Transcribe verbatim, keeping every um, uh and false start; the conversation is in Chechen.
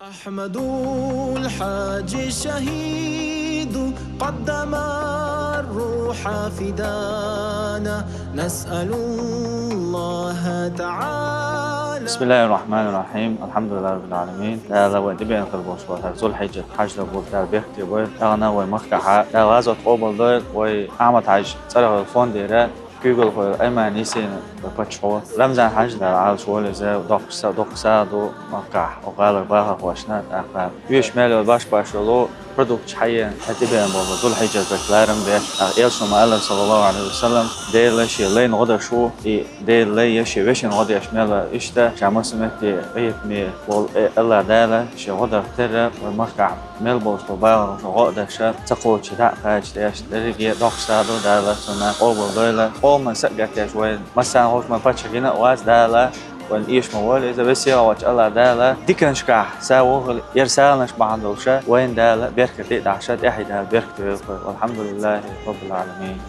أحمد الحاج الشهيد قدم الروح فدانا، نسأل الله تعالى. بسم الله الرحمن الرحيم. الحمد لله رب العالمين. Дала вай дибен хилбош ватар Зулхиджат хьажда бур Дала бехке бой. Дагана вай Маккаха Дала газот къобал дой, вай Ахмад хьаж царагъа фондера. Куьйгалхой Айман Есенов паччахьо. Рамзан хьажда Ӏалаш волеза доккхса доккхса ду Маккаха. О гӀалар бахахошна тӀаккха уьш мел йол баш-баш йолу продукт хьайен хӀетӀе бен болу Зулхиджат бек ларам беш. А элшума Алла саллаллаху алейхи ва саллям Дела ши лайн гӀода шу и Дела лай я ши вешин гӀода еш мел иштта ша масаметти гӀетме болу Алла Дала ши гӀода терра вай Маккаха. Мел болуш бу багӀар шу гӀо а деш, ца кхочу дӀа а кхача деш, дерриге доккхуш сагӀа ду Дала, цунна къобал дойла. Къоман са а гатдеш вайн, массарна гӀуллакх ма паччахьна а вац Дала, вайн эшма волу иза весера волчу Алла Дала. Диканашкахь са вогӀал яр саланаш бахьана долуша, вайн Дала беркате а дахьаша, тӀаьхье Дала беркате велхой. Алхьамдулиллахи Роббил Ӏаламин.